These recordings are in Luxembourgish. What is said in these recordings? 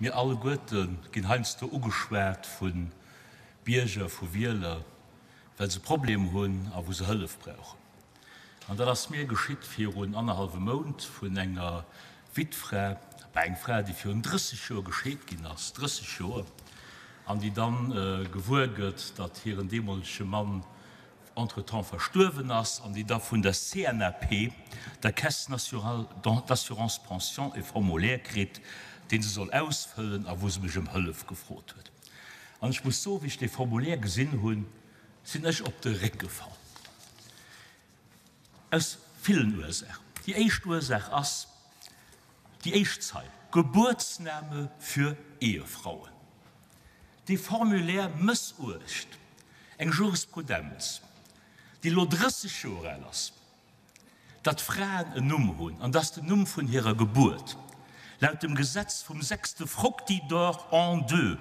Mir alleguerte ginn heiansdo ugeschwat vu Bierger, vu Wieler, well se e Problem hunn a wou se Hëllef brauchen. An dat ass mir geschitt virun annerhallwem Mount vun enger Wittfra, bah, eng Fra, déi virun 30 Joer gescheet ginn ass, 30 Joer, an déi dann gewuer gëtt, datt hiren deemolege Mann entretemps verstuerwen ass, an déi da vun der CNAP, der Caisse nationale d'assurance pension, e Formulaire kritt, dee se soll ausfëllen a wou se mech ëm Hëllef gefrot huet. An ech muss soen, wéi ech dee Formulaire gesinn hunn, sinn ech op de Réck gefall. Aus villen Ursaachen. Déi éischt Ursaach ass déi éischt Zeil, Geburtsname für Ehefrauen. Dee Formulaire mëssuecht eng Jurisprudenz, déi elo 30 Joer al ass. datt Fraen en Numm hunn an dass den Numm vun hirer Gebuert laut dem Gesetz vum sechste Fructidor an deux,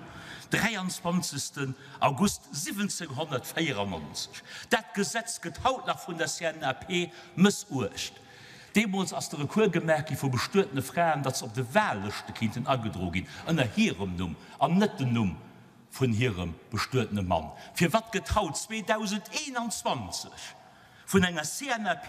23. August 1794, dat Gesetz gëtt haut nach vun der CNAP mëssuecht. Deemools ass de Recours gemaach gi vu bestuetene Fraen, datt se op de Wahllëschte kinnten agedro ginn ënner hirem Numm an net den Numm vun hirem bestuetene Mann. Firwat gëtt haut, 2021, vun enger CNAP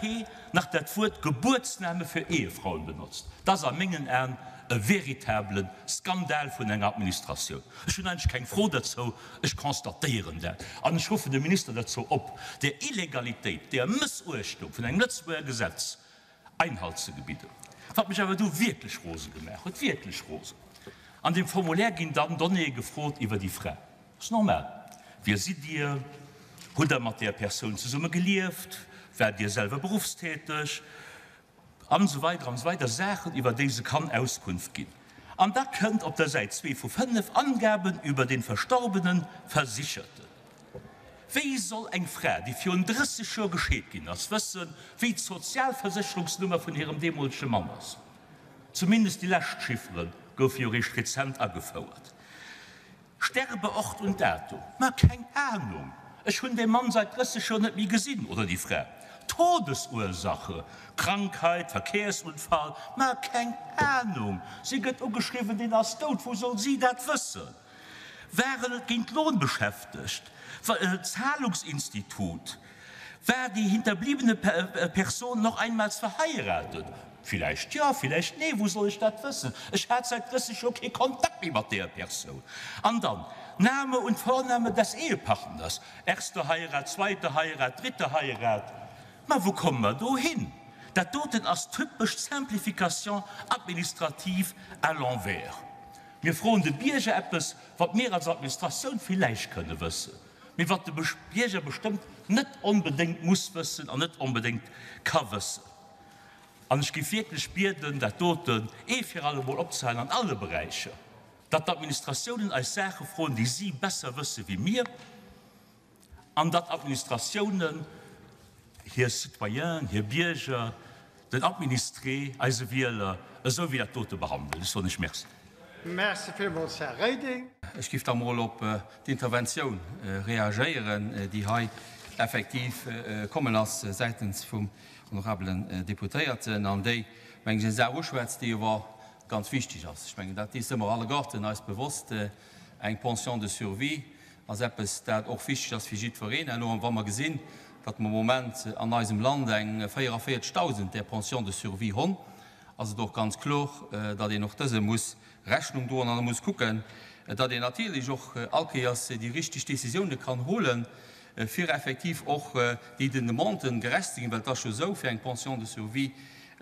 nach dat Wuert Gebuertsname für Ehefrauen benotzt. Dat ass a mengen Aen e veritablen Skandal vun enger Administratioun. Ech hunn eigentlech keng Fro derzou, ech constatéieren dat an ech ruffen de Minister derzou op, där Illegalitéit, där Mëssuechtung vun engem Lëtzebuerger Gesetz Einhalt ze gebidden. Wat mech awer du wierklech rose gemaach huet, wierklech rosen, an deem Formulaire ginn dann Donnéeë gefrot iwwer déi Fra. Ass normal. Wie sidd Dir? Hutt Der mat där Persoun zesumme gelieft? Waart Dir selwer beruffstäteg? An esou weider an esou weider, Saachen, iwwer déi se kann Auskunft ginn. An da kënnt op der Säit zwee vu 5, Angaben über den verstorbenen Versicherten. Wéi soll eng Fra, déi virun 30 Joer gescheet ginn ass, wëssen, wéi d'Sozialversécherungsnummer vun hirem deemolege Mann ass? Zumindest déi lescht Chiffere goufe jo réischt rezent agefouert. Sterbeort und Datum? Ma keng Ahnung, ech hunn dee Mann seit 30 Joer net méi gesinn, oder déi Fra. Todesursache? Krankheit, Verkehrsunfall? Ma keng Ahnung, si gëtt ugeschriwwen, deen ass dout, wou soll si dat wëssen? Waren et géint Lohnbeschäftegt, Zahlungsinstitut, war die hinterbliebene Person noch einmals verheiratet? Villäicht jo, villäicht nee, wou soll ech dat wëssen? Ech hat säit 30 Joer kee Kontakt méi mat deeër Persoun. An dann, Name und Vorname des Ehepartners, erste Heirat, zweite Heirat, dritte Heirat, ma wou komme mer do hin? Dat doten ass typesch Simplification administrative à l'envers. Mir froen de Bierger eppes, wat mir als Administratioun villäicht kënne wëssen, mee wat de Bierger bestëmmt net onbedéngt muss wëssen an net onbedéngt ka wëssen. An ech géif wierklech bieden, dat doten ee fir alle Mol opzehalen an alle Beräicher, datt d'Administratiounen eis Saache froen, déi si besser wësse wéi mir, an datt Administratiounen hir Citoyenen, hir Bierger, den Administré, eise Wieler, esou wéi dat dote behandelen. Ech soen lech Merci. Merci villmools, Här Reding. Ech giff da mol op d'Interventioun reagéieren, déi hei effektiv kommen ass säitens vum honorabelen Deputéierten an déi, mengen ech, eng Saach uschwätzt, déi ower ganz wichteg ass. Ech mengen, dat si mer alleguerten eis bewosst, Eng Pension de survie ass eppes, dat och wichteg ass fir jiddwereen. Elo, wa mer gesinn, datt mer am Moment an eisem Land eng 44.000 där Pensions de survie honn, ass et och ganz klor, datt een och dëse muss Rechnung droen an muss kucken, datt een natierlech och all Kéiers déi richteg Décisioune kann holen, fir effektiv och déi den Demanden gerecht ze ginn, well et ass jo esou, fir eng Pension de survie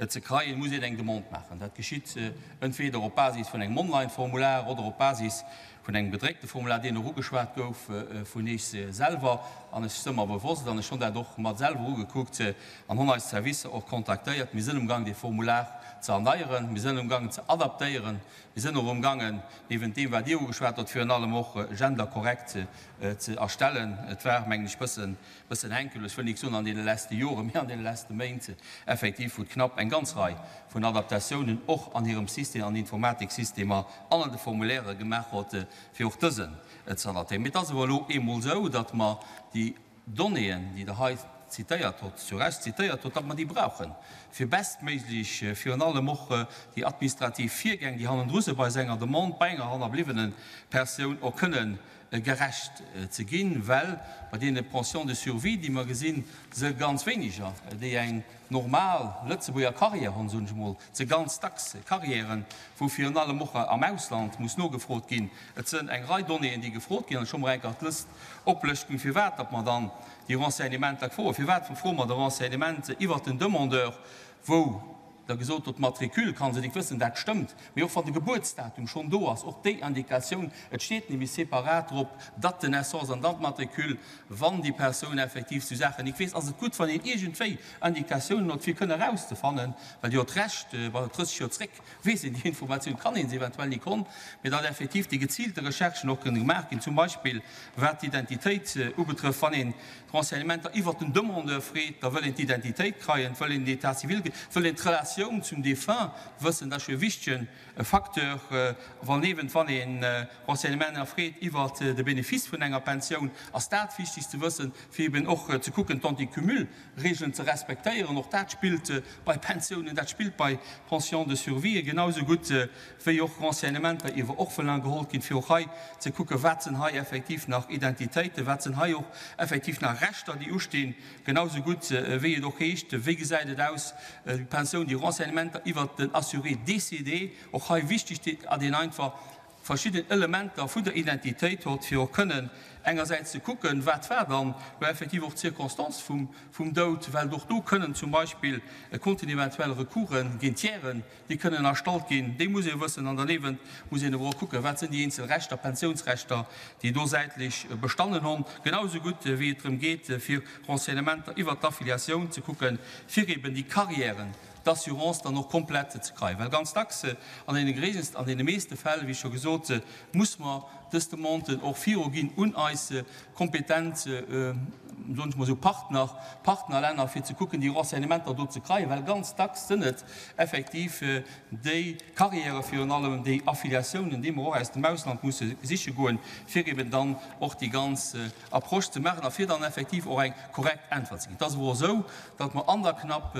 ze kreien, muss een eng Demande maachen. Dat geschitt entweder op Basis vun engem Online-Formular oder op Basis vun engem gedréckte Formular, deen och ugeschwat gouf vun Iech selwer. An ech së mer bewosst, an ech hunn dat och mat selwer ugekuckt an hunn eis Servicer och kontaktéiert, mir sënn umgang dee Formular ze erneieren, mir sënn umgangen ze adaptéieren, mir sënn och umgangen, niewent deem wat Dir ugeschwat hutt, virun allem och genderkorrekt ze erstellen. Et war, mengen ech, bëssen Bëssen henkel, ech wëll nik soen an deene leschte Joren, mee an deene leschte Méint effektiv, wou d'Knapp eng ganz Rei vun Adaptatiounen och an hirem System, an Informatiksystemer an an de Formulairë gemaach hott, fir och dësen ze adaptéieren. Mee et ass awer elo eemol esou, datt mer déi Donnéeën, déi Der hei. zitéiert hott, zu Recht zitéiert hott, datt mer déi brauchen, fir bestméiglech virun allem och déi administrativ Virgäng, déi hannendru se bei senger Demande bei enger hannerbliwwene Persoun och kënnen gerecht ze ginn, well bei deene Pensions de survie, déi mer gesinn, se ganz wéiniger, déi eng normal Lëtzebuerger Carrière hunn, soen ech emol, se ganz dacks Carrièren, wou virun allem och am Ausland muss nogefrot ginn. Et sënn eng Rei Donnéeën, déi gefrot ginn, an ech hu mer enker d'Lëst oplëschten, firwat datt mer dann déi Renseignementer froen. Firwat froe mer de Renseignement iwwert den Demandeur, wou Der gesot hutt, d'Matricule kann se nik wëssen, dat stëmmt, mee och wann de Gebuertsdatum schonn do ass, och déi Indikatioun, et steet nämlech separat drop, Date de naissance an dann d'Matricule, wann déi Persoun effektiv sou Saachen nik weess, ass et gutt, wann een iergendwéi Indikatiounen huet, fir kënne erauszefannen, well Dir hutt Recht, bei 30 Joer zréck weess een déi Informatioun, kann ee se eventuell nik honn, mee datt effektiv déi geziilte Recherchen och kënne gemaach ginn, zum Beispill wat d'Identitéit ubetrëfft, wann een d'Renseignementer iwwert den Demandeur freet, da wëll een d'Identitéit kreien, wëll een den État civil, wëll een d'Relatioun zum Défunt wëssen, dat ass jo e wichtege Facteur, wann ewen wann een Renseignementer freet iwwert de Bénéfice vun enger Pensioun, ass dat wichteg ze wëssen, fir eben och ze kucken d'Anticumul Regeln ze respektéieren. Och dat spillt bei Pensiounen, dat spillt bei Pensions de survie genau esou gutt wéi och Renseignementer iwwer Orphelin geholl ginn, fir och hei ze kucken, wat sinn hei effektiv nach Identitéiten, wat sinn hei och effektiv nach Rechter, déi ustinn, genau esou gutt wéi et och heescht, wéi gesäit et aus, déi Pensioun, déi Renseignementer iwwert den Assuré décédé, och hei wichteg, datt een einfach verschidden Elementer vun der Identitéit hott, fir och kënnen engersäits ze kucken, wat war dann lo effektiv och d'Circonstance vum Doud, well och do kënnen zum Beispill konnten eventuell Recoursen géint Tieren, déi kënnen erstallt ginn, déi muss ee wëssen. An derniewent muss een awer och kucken, wat sinn déi eenzel Rechter, Pensiounsrechter, déi do säitlech bestannen honn, genau esou gutt wéi et drëm geet, fir Renseignementer iwwert d'Affiliatioun ze kucken, fir eben déi Carrièren d'Assurance dann och komplett ze kreien. Well ganz dacks, an deene gréissten, an deene meeste Fäll, wéi scho gesot, muss mer dës Demanden och viruginn un eis kompetent, soen ech mol esou, Partner, Partnerlänner, fir ze kucken, déi Renseignementer do ze kreien. Well ganz dacks sënn et effektiv déi Carrièrë virun allem, déi Affiliatiounen, déi mer och aus dem Ausland musse siche goen, fir eben dann och déi ganz Approche ze maachen a fir dann effektiv och eng korrekt Äntwert ze ginn. Et ass awer och esou, datt mer an der CNAP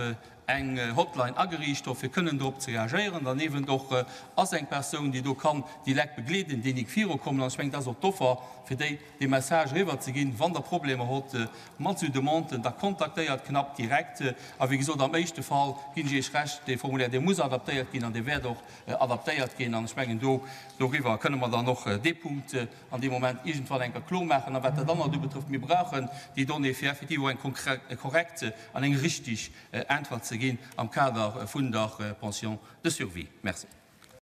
eng Hotline ageriicht hu fir kënnen drop ze reagéieren. Derniewent och ass eng Persoun, déi do kann déi Leit begleeden, déi nik virukommen. An ech mengen, dat ass och d'Offer, fir déi dee Message eriwwer ze ginn, Wann Der Problemer hott mat esou Demanden, da kontaktéiert d'CNAP direkt. A wéi gesot, am éischte Fall ginn ech Iech Recht, dee Formulaire, dee muss adaptéiert ginn an dee wäert och adaptéiert ginn. An ech mengen, do doriwwer kënne mer dann och dee Punkt an deem Moment iergendwann eng Kéier kloer maachen. A wat dat anert ubetrëfft, mir brauchen déi Donnée, fir effektiv och eng korrekt an eng richtig Äntwert ze ginn am Kader vun der Pension de survie. Merci.